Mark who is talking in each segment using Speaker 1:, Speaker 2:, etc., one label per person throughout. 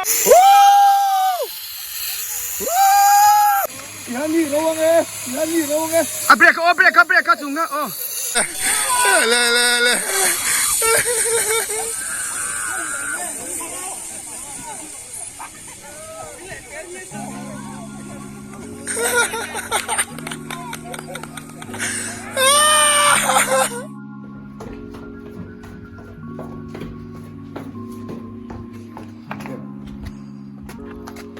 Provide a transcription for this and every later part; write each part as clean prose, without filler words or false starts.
Speaker 1: A brake aw brake a brake a chung a aw.
Speaker 2: Le le le.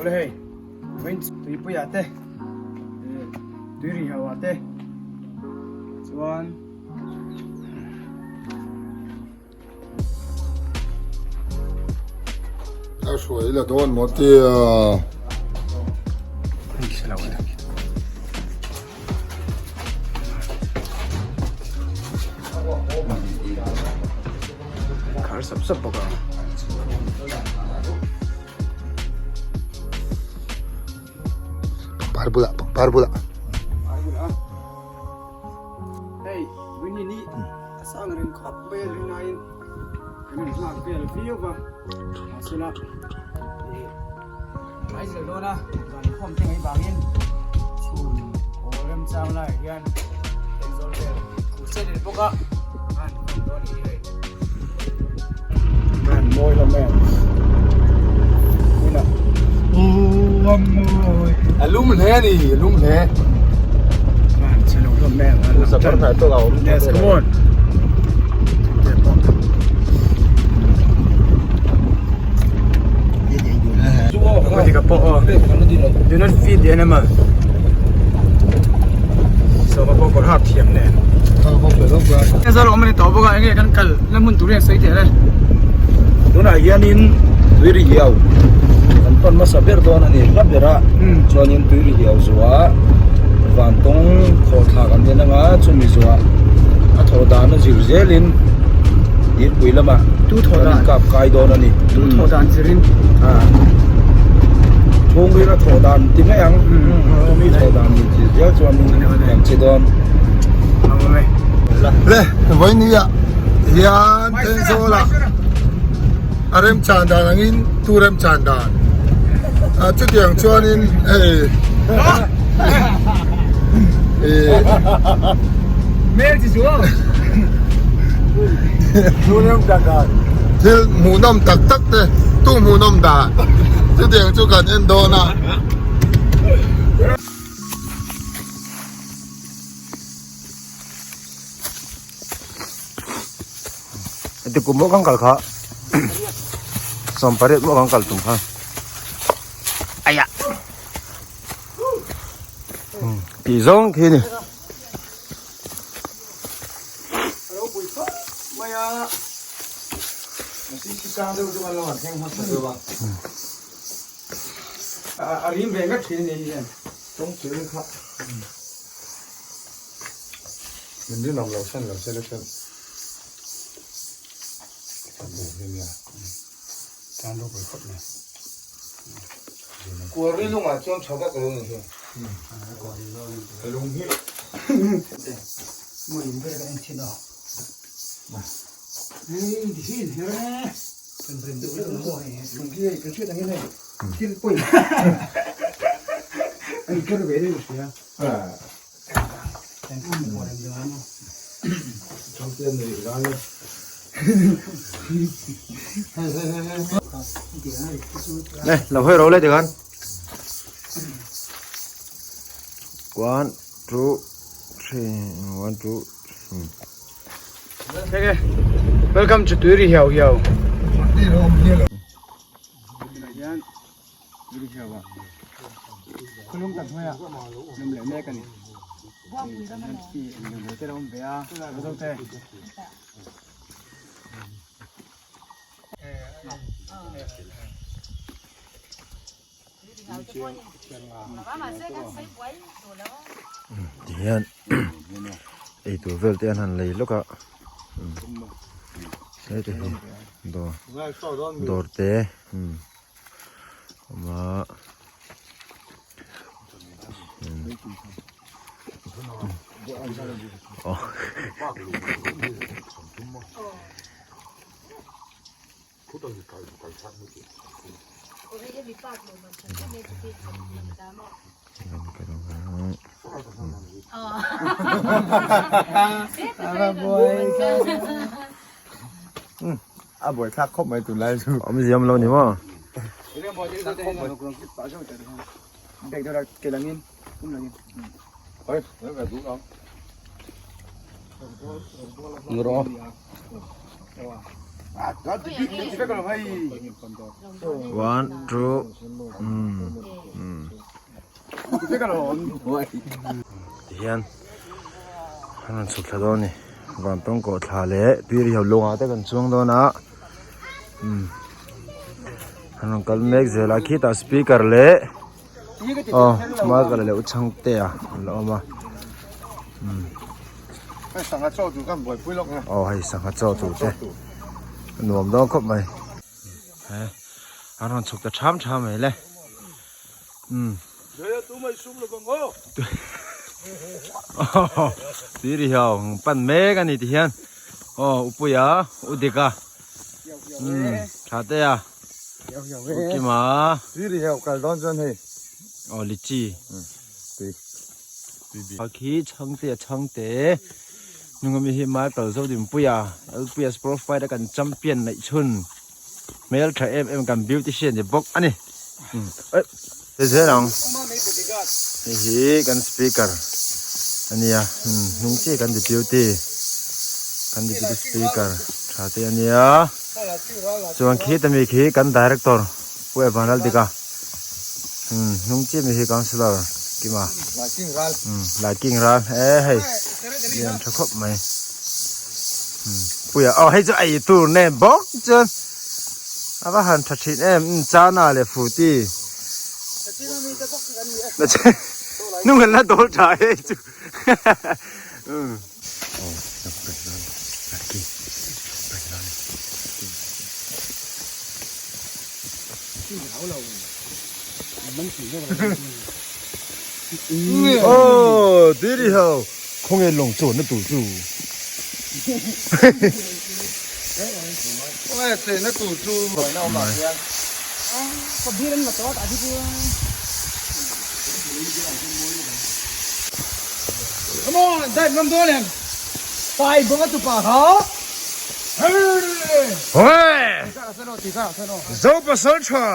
Speaker 1: Awle hei vawiin tuipuiah te tui ri ho ah te chuan
Speaker 2: A hruai la dawn maw tia.
Speaker 1: Khar sap sap bawk a.
Speaker 2: Pangpar bulah pangpar bulah.
Speaker 1: Hei Winnie ni a sang reng khawp mai a ring laiin kan in nghak vel viau va mahsela tlai zel dawn a zan khawm te mai vangin chhun aw remchang laiah hian Aizawl vel thu set in bawk a an khawm dawn ni hei. An mawi hlawm em tunah aw a mawi
Speaker 2: a lum hle a ni a lum hle
Speaker 1: an chhe lo hlawm em an lang tan yes come on Do not feed the animal. So ka pawh kawr hak thiam nen. Zal awm ani tawh bawk a enge kan kal la hmun tur hian sawi teh le.
Speaker 3: Tunah hianin tui ri hiau kan pan hmasa ber dawn a ni hla ber a chuanin tui ri hiau zuah vantawng khawhthla kan en anga chumi zuah a thawh dan a zir zelin dirpui lamah kan inkap kai dawn a ni.
Speaker 1: Tu thawh dan zirin.
Speaker 3: Chhungril a thawh dan ti mai ang chumi thawh dan ni chi zel chuan kan che dawn.
Speaker 2: Le vawinia hian Thenzawl ah a remchan dan angin tu remchan dan ah chutiang chuanin hei ih Thil hmuhnawm tak tak te tu hmuhnawm dan chutiang chu kan en dawn a.
Speaker 3: Heti kum pawh kan kal kha 18 pawh kan kal tum kha aiah tih zawng khi a ni.
Speaker 2: Kualri lungah chuan tha vak lo ni hi. Ka lung hi.
Speaker 3: Đây, làm hơi rối lên được không? One, two, three, one, two.
Speaker 1: Okay. Welcome to Tuiri Hiao Hiao. Khulung tak hnuaiah lem leh mek a ni. Khi eng lo te lo awm ve a, zo te.
Speaker 3: Tihian eitur vel te an han lei lawk a hete hi dawr dawr te awm a aw.
Speaker 2: A buai thlak khawp mai tunlai chu.
Speaker 3: Awm ziam lo ni maw? One, two, Tihian an rawn chhuk thla dawn a ni vantawng kawh thla leh tui ri ho lungah te kan chuang dawn a an rawn kal mek zel a khitah speaker leh aw marker leh uchangte a an la awm a aw hei sangha chaw tur te a nuam dawn khawp mai an rawn chhuk ta tham tham mai le. Um. Tui ri ho pan mek a ni ti hian aw upuia udika um tha te a ukima
Speaker 2: tui ri ho kal dawn chuan hei
Speaker 3: aw lichi
Speaker 2: tui
Speaker 3: a khi chhangte a chhangte nunga mi hi Michael Zodinpuia LPS profile a kan champion neih chhun Hmel tha em em kan beautician ni bawk a ni. Hei zel ang. Hei hi kan speaker a nia. Hnung chiah kan deputy. Kan deputy speaker tha te a nia. Chuan khi ta mi khi kan director Pu Evan Laldika. Hnung chiah mi hi councillor Kima. Laiking ral. E hei. Lian tha khawp mai. Puia aw hei chu ei tur nen bawk chuan a va han tha thin em chana leh fruity nung an la dawl tha hei chu Aw tiri ho khawnge lawng chawn na tur chu
Speaker 2: Khawnge chen na tur chu
Speaker 1: Come on, dive ngam dawn em? Tai bawng a tupa kha.
Speaker 3: Zo pasal tha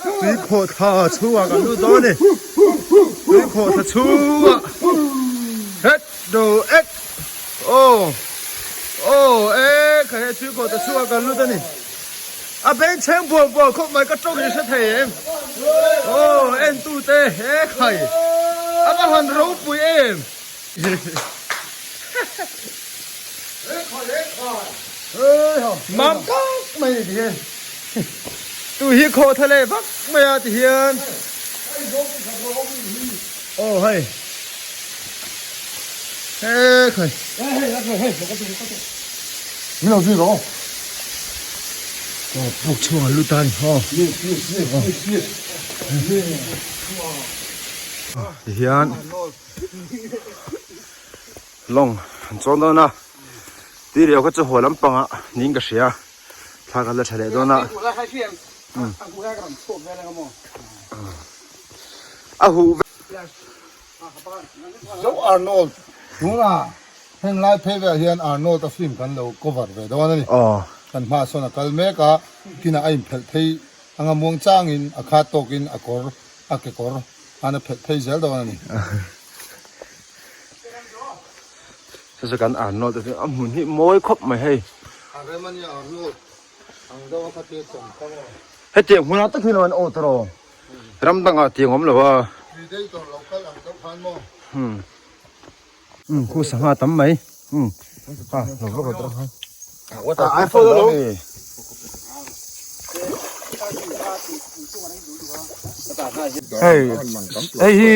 Speaker 3: tui khawh thla chhungah kan lut dawn a ni tui khawh thla chhungah het do et aw aw e kha he tui khawh thla chhungah kan lut a ni a beng chheng buang buang khawp mai ka tawng in hre thei em aw en tu te he khai a va han ropui em. Mam tak mai ni tihian tu hi khaw tha leh vak mai a tihian aw hei he khai
Speaker 2: Min lo zui rawh
Speaker 3: aw buk chhung an lut ta a ni aw tihian Lawng an chuang dawn a, tui riau kha chu haw lampangah niin ka hria, thla ka la tha leh dawn a. A huh vek.
Speaker 2: Zo Arnold tunah heng lai phei velah hian Arnold a film kan lo cover ve dawn a ni. Kan hmaah sawn a kal mek a, kinah a inphelh phei anga muang changin a khat tawkin a kawr a kekawr an a phelh phei zel dawn a ni.
Speaker 3: Chu chu kan Arnold a a hmun hi mawi khawp mai hei.
Speaker 2: A rem a nia Arnold ang deuh a kha tia chawm kang a.
Speaker 3: Hetiang hmunah tak hian an awt rawh. Ram dangah tiang awm lo a.
Speaker 2: Predator lo kal ang deuh khan maw.
Speaker 3: Um khu sangha tam mai. Um ha lo va rawt rawh. A iPhone lo. Hei hei hi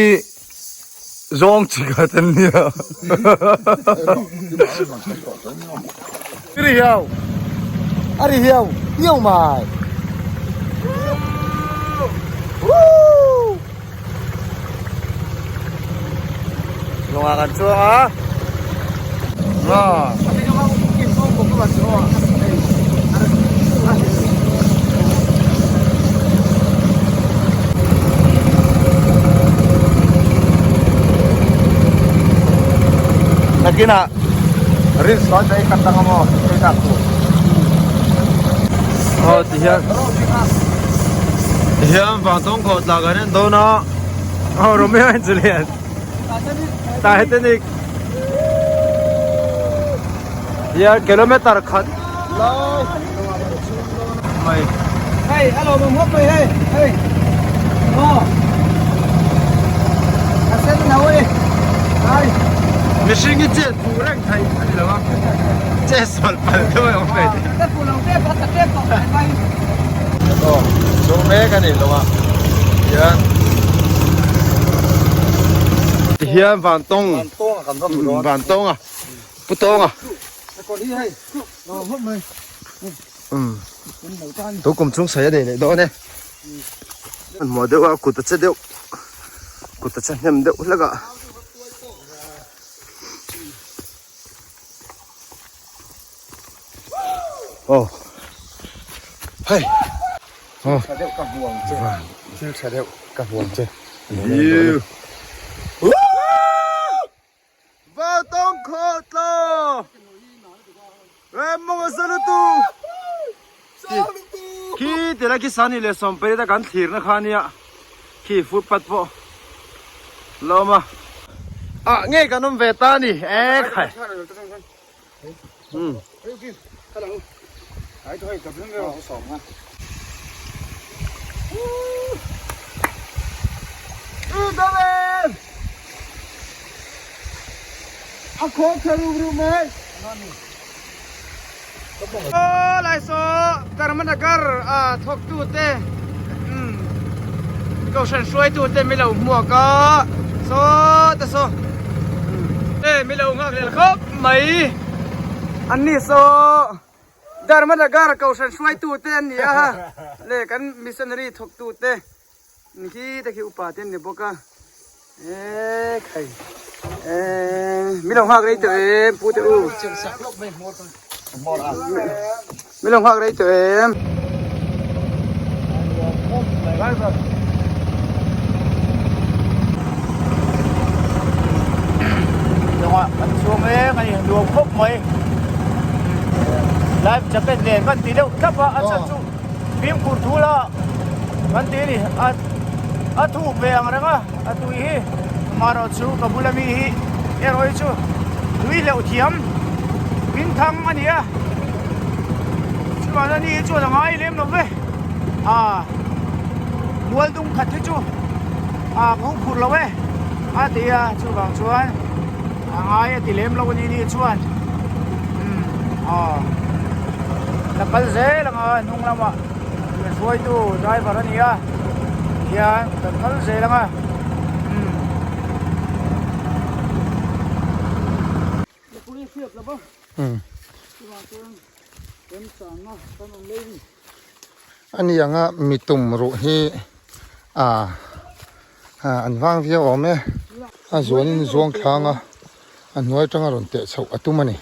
Speaker 3: zawng chi khat an nia.
Speaker 2: Ri hiau a ri hiau hiau mai.
Speaker 3: Lungah kan chuang a. Nga. Nakinah reels tawi tawi khat dang amaw hei tak tur.
Speaker 4: Aw ti hian ti hian Vantawng khawh tla kan en dawn a aw Romeo and Juliet Titanic hian kilometer khat lai mai.
Speaker 1: Hei a lo awm hawp mai hei hei aw a sen lo e ai.
Speaker 4: Mihring hi chet fuh reng theih a ni lo a chet sual palh deuh a awm ve thei.
Speaker 1: Ka fuh lo tep a ta tep tawh mai mai.
Speaker 4: Aw chu mek a ni lo a hian tihian vantawng vantawng a pu tawnga. Tu kum chung sawi a nei leh dawn e. An hmuh deuh a kut a che deuh kut a che hnem deuh hlek a. Aw hei aw
Speaker 2: tha deuh ka hmu ang che thil tha deuh ka hmu ang che.
Speaker 4: Vautawng khawh tlaw Rammawng a sa lutu Khi tila khi sani leh sawmpei te kan thlir na kha nia khi footpath pawh la awm a ah ngei kan awm ve ta a ni e khai umm.
Speaker 1: Karmanagar a thawktu te kohhran hruaitu te mi lo hmuak a saw te saw mi lo nghak lel khawp mai an ni saw Dharmanagar kohhran hruaitu te an ni a le kan missionary thawktu te Khi te khi upa te an ni bawk a e khai e mi lo nghak rei tawh em pu te u mi lo nghak rei tawh em.
Speaker 5: An chhung eng a ni nuam khawp mai life jacket nen kan ti deuh thlap a a chhan chu fimkhur thu la kan ti a ni a a thuk ve ang reng a a tui hi amaherawh chu ka bula mi hi erawh hi chu tui hleuh thiam min thang a ni a chuan ani hi chuan a ngai lem lo ve a mual dung khat hi chu a ka hu phur lo e a ti a chuvang chuan a ngai a ti lem lo a ni ni chuan umm aw la kal zel ang a hnung lamah in hruaitu driver a ni a tihian kan kal zel ang a umm.
Speaker 2: A ni anga mi tum ruh hi ah an vang viau awm e a zuanin zuang thlang a a hnuai atanga rawn teh chhoh a tum a ni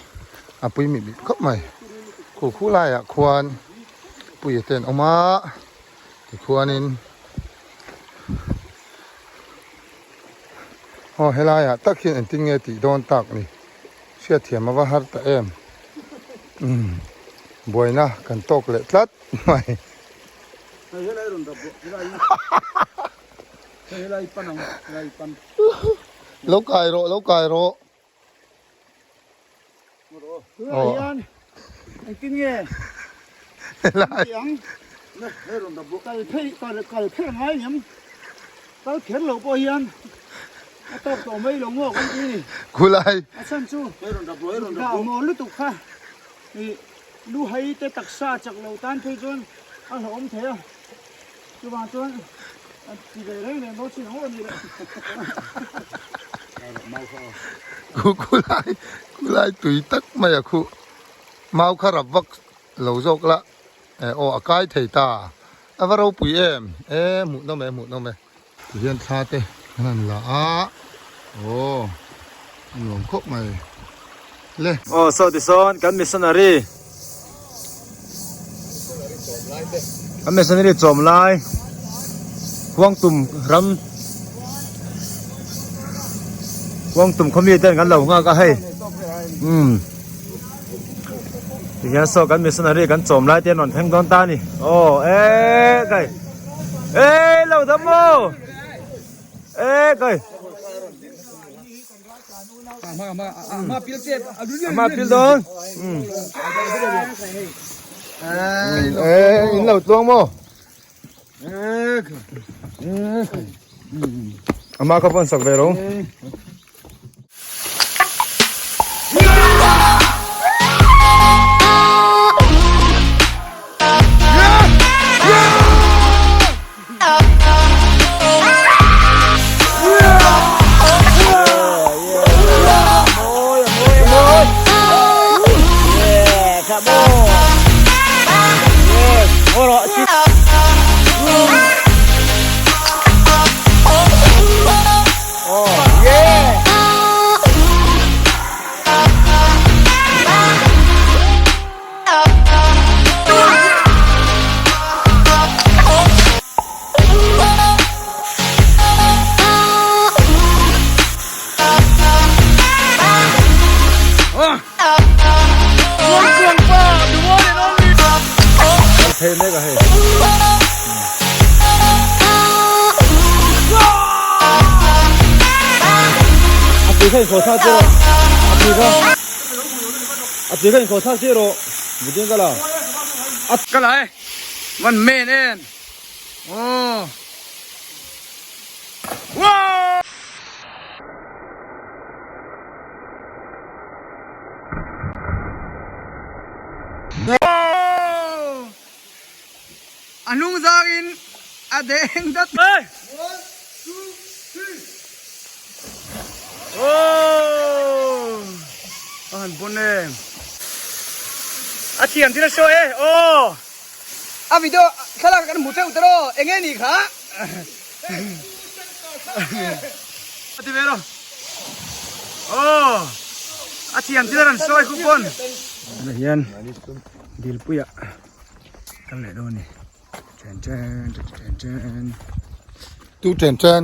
Speaker 2: a pui mih mih khawp mai khu khu laiah khuan puia te an awm a tikhuanin aw helaiah tak hian engtin nge tih dawn tak ni. Hriatthiam a va har ta em? Umm buaina kan tawk leh tlat mai. Lo kai rawh, lo kai rawh.
Speaker 5: Aw. Engtin nge?
Speaker 2: Helai.
Speaker 5: Kal phei kal kher ngai ngem. Kal kher lo pawh hian a tawk tawh mai lo maw kan ti ni.
Speaker 2: Khulai.
Speaker 5: A chhan chu dah maw lutuk kha ih lu hai te taksa chak lo tan phei chuan a hlauhawm thei a. Chuvang chuan a ti ve reng reng dawn chin ang aw ni le.
Speaker 2: Khu khulai khulai tui tak mai a khu mau kha rap vak lo zawk la. Aw a kai thei ta. A va ropui em? E hmuh nawm e hmuh nawm e. Ti hian thla te an han la a. Aw a nuam khawp mai le.
Speaker 4: Aw saw ti sawn kan missionary kan missionary chawm lai Huangtum ram Huangtum khawmi ten kan lo nghak a hei. Umm Tihian saw kan missionary kan chawm lai te an rawn thleng dawn ta a ni. Aw e kai e lo dam maw e kai. Ama pil dawn.
Speaker 2: E in lo tluang maw.
Speaker 4: Ama ka pawn sak ve ro. Thei mek a hei. A tui kha inkhawh thlak tir rawh. A tui kha. A tui kha inkhawh thlak tir rawh. Mutin ka la.
Speaker 1: A ka la e. Van men en. Aw. Wow! A hnung zangin a deng dat mai. Aww a han pawn em. A thiam thil a sawi e aw. A video thlalak kan hmu theuh tawh eng nge nih kha. A ti ve lo. Aw a thiam thil a rawn sawi khu pawn. Tunah hian dilpuiah kal leh dawn a ni. Chen chen chen chen.
Speaker 2: Tu chen chen.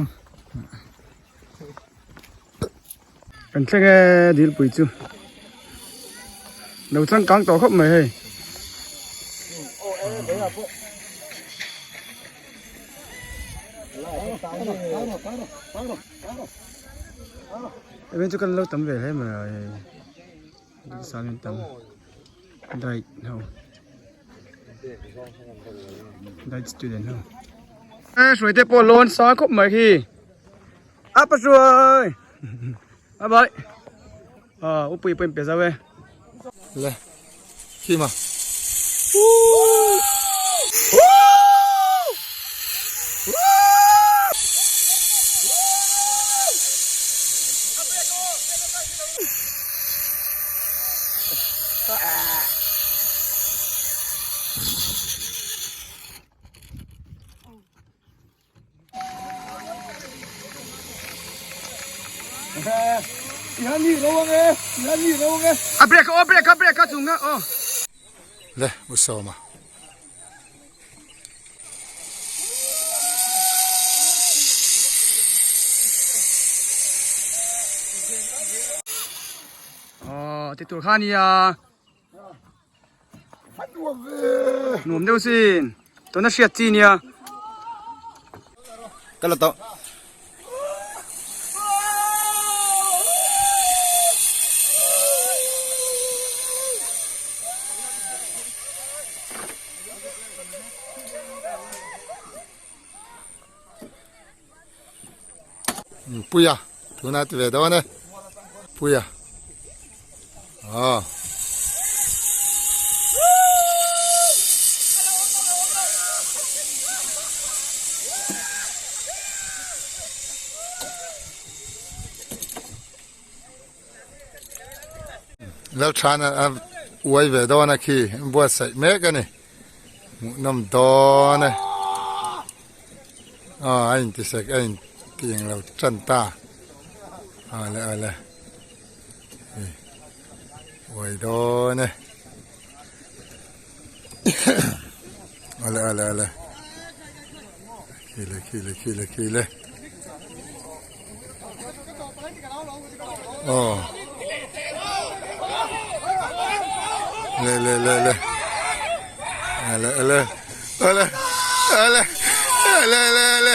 Speaker 1: Kan thleng e dilpui chu. Lo changkang tawh khawp mai hei. Hei chu kan lo tam ve hle mai tam diet ho diet student ho. Hruai te pawh lawn sang khawp mai khi. A pa hruai bye bye à upui pawh in pe zau e
Speaker 2: le khi mà
Speaker 1: A break a break a break a chung a aw.
Speaker 2: Le u sawma.
Speaker 1: Aw ti tur kha nia. Nuam deuh sin. Tuna hriat chi nia.
Speaker 4: Ka la tawh.
Speaker 2: Puia tuna ti ve dawn e Puia ah. Lalthana a uai ve dawn a khi buatsaih mek a ni hmuhnawm dawn e aw a intisek a inti englo tan ta awle awle uai dawn e awle awle awle khile khile khile khile. Aw. Le le le le le le le le le le le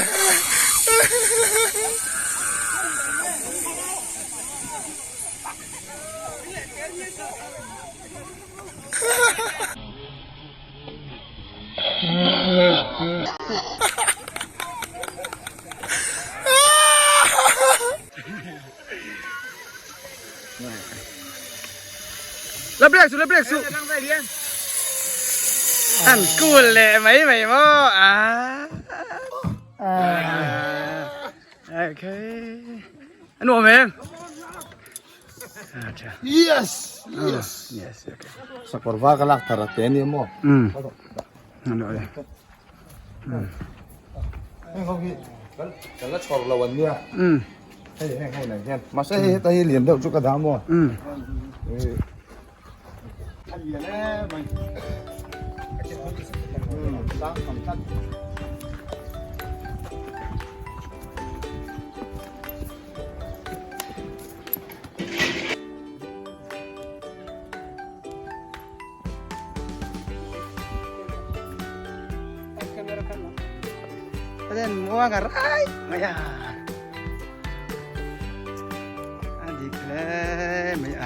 Speaker 1: La break su la break su An cool leh mai mai maw a Okay An nuam em
Speaker 2: Yes yes
Speaker 1: Yes okay
Speaker 2: Sakawr va ka lak thar a te ania maw Heng ho hi kan la chhawr lo an nia. Hei heng ho nen hian. Mahse hei heta hi lian deuh chu ka dah maw. A lian em mai. Sang tham tlat.
Speaker 1: Then muang a rai mai a. A dik hle mai a.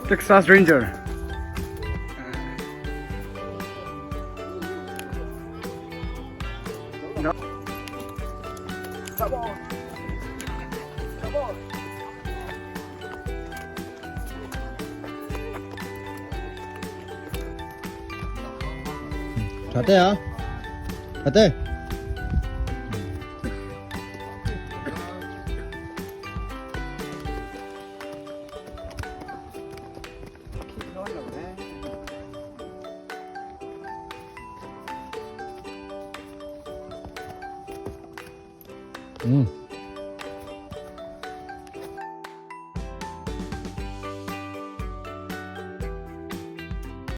Speaker 1: Texas Ranger.
Speaker 2: Tha te a tha te